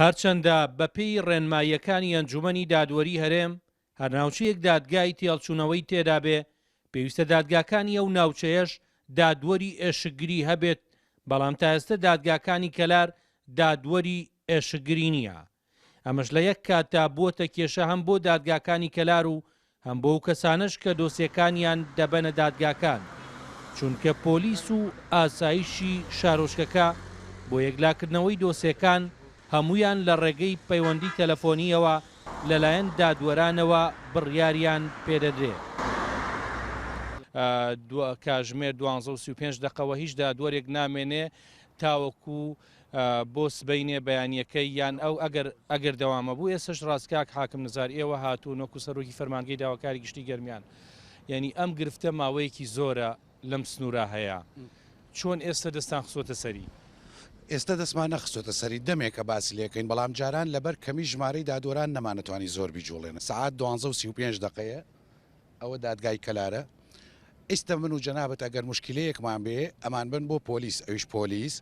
هەرچەندە بەپێی ڕێنماییەکانی ئەنجومەنی دادوەری هەرێم، هەر ناوچەیەک دادگای تێهەڵچوونەوەی تێدابێ، پێویستە دادگاکانی ئەو ناوچەیەش دادوەری ئێشکگری هەبێت، بەڵام تا ئێستە دادگاکانی کەلار دادوەری ئێشکگری نییە. ئەمەش لە یەک کاتدا بووەتە کێشە هەم بۆ دادگاکانی کەلار و هەم بۆ ئەو کەسانەش کە دۆسیەکانیان دەبەنە دادگاکان، چونکە پۆلیس و ئاسایشی شارۆچکەکە بۆ یەکلاکردنەوەی دۆسێکان هەموویان لە ڕێگەی پەیوەندی تەلەفۆنییەوە لەلایەن دادوەرانەوە بڕیاریان پێدەدرێ. کاژمێر دوانزە و 35 دەقەوە هیچ دادوەرێک نامێنێ تاوەکو بۆ سبەینێ بەیانیەکەی یان ئەو ئەگەر ئەگەر دەوامە بوو ئێسش ڕاست کاک حاکم نزار ئێوە هاتوون وەکو سەرۆکی فەرمانگەی داواکاری گشتی گەرمیان یعنی ئەم گرفتە ماوەیەکی زۆرە لەم سنوورە هەیە چۆن ئێستا دەستان خسۆتە سەری؟ ئێستا دەستمان نەخستۆتە سەری دەمێکە باسی لێکەین بەڵام جاران لەبەر کەمی ژمارەی دادوەران نەمانەتوانی زۆر بیجوڵێنە سەعات دوانزە و 35 دەقەیە ئەوە دادگای کەلارە ئیستە من و جەنابت ئەگەر موشکیلەیەکمان بێ ئەمان بەن بۆ پۆلیس ئەویش پۆلیس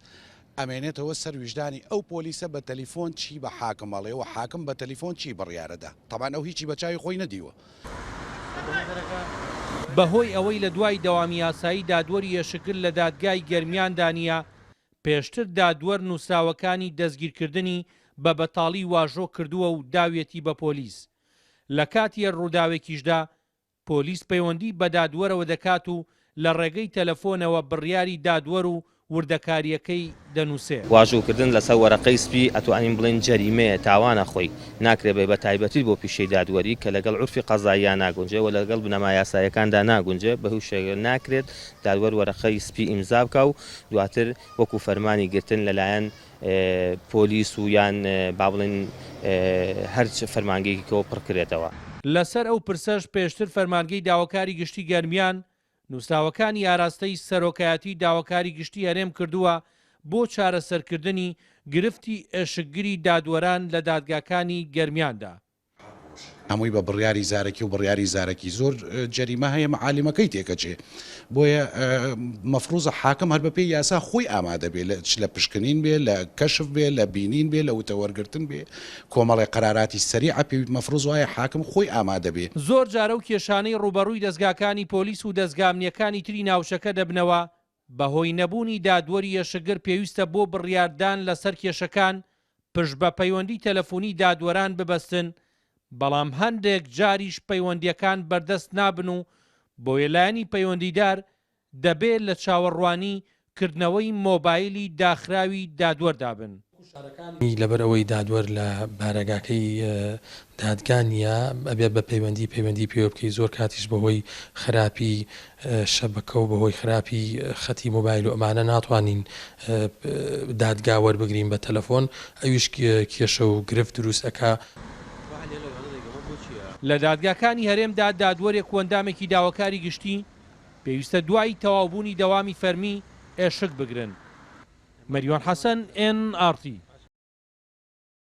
ئەمێنێتەوە سەر ویژدانی ئەو پۆلیسە بە تەلیفۆن چی بە حاکم ئەڵێ و حاکم بە تەلیفۆن چی بڕیارەدا تەبعەن ئەو هیچی بە چاوی خۆی نەدیوە. بەهۆی ئەوەی لە دوای دەوامی یاسایی دادوەری ئێشکگر لە دادگای گەرمیاندا نییە، پێشتر دادوەر نووسراوەکانی دەستگیرکردنی بە بەتاڵی واژۆ کردووە و داویەتی بە پۆلیس. لە کاتی هەر ڕووداوێکیشدا پۆلیس پەیوەندی بە دادوەرەوە دەکات و لە ڕێگەی تەلەفۆنەوە بڕیاری دادوەر و وردەکارییەکەی دەنووسێ. واژۆکردن لەسەر وەرەقەی سپی ئەتوانین بڵێین جەریمەیە، تاوانە خۆی ناکرێ بە بە تایبەتی بۆ پیشەی دادوەری کە لەگەڵ عورفی قەزاییا ناگونجێ و لەگەڵ بنەما یاساییەکاندا ناگونجێ بە هیچ شێوەیەک ناکرێت دادوەر وەرەقەی سپی ئیمزا بکا و دواتر وەکوو فەرمانی گرتن لەلایەن پۆلیس و یان با بڵێین هەر فەرمانگەیەکەوە پڕکرێتەوە. لەسەر ئەو پرسەش پێشتر فەرمانگەی داواکاری گشتی گەرمیان نووسراوەکانی ئاراستەی سەرۆکایەتی داواکاری گشتی هەرێم کردووە بۆ چارەسەرکردنی گرفتی ئێشکگری دادوەران لە دادگاکانی گەرمیاندا. هەمووی بە بڕیاری زارەکی و بڕیاری زارەکی زۆر جەریمە هەیە مەعالیمەکەی تێکەچێ بۆیە مەفروزە حاکم هەر بەپێی یاسا خۆی ئامادە بێ لە چ لە پشکنین بێ لە کەشف بێ لە بینین بێ لە وتە وەرگرتن بێ کۆمەڵێ قەراراتی سەریعە پێ مەفروز وایە حاکم خۆی ئامادە بێ. زۆر جار ئەو کێشانەی ڕووبەڕووی دەزگاکانی پۆلیس و دەزگا ئەمنییەکانی تری ناوچەکە دەبنەوە، بەهۆی نەبوونی دادوەری ئێشکگر پێویستە بۆ بڕیاردان لەسەر کێشەکان پشت بە پەیوەندی تەلەفونی دادوەران ببەستن، بەڵام هەندێک جاریش پەیوەندییەکان بەردەست نابن و بۆیە لایەنی پەیوەندیدار دەبێ لە چاوەڕوانی کردنەوەی مۆبایلی داخراوی دادوەردا بن. لەبەر ئەوەی دادوەر لە بارەگاکەی دادگا نییە ئەبێت بە پەیوەندی پەیوەندی پێوە بکەی زۆر کاتیش بەهۆی خراپی شەبەکە و بەهۆی خراپی خەتی مۆبایل و ئەمانە ناتوانین دادگا وەربگرین بە تەلەفۆن ئەویش کێشە و گرفت دروست ئەکا. لە دادگاکانی هەرێمدا دادوەرێک و ئەندامێکی داواکاری گشتی پێویستە دوای تەواوبوونی دەوامی فەرمی ئێشک بگرن. مەریوان حەسەن، ئێن ئاڕ تی.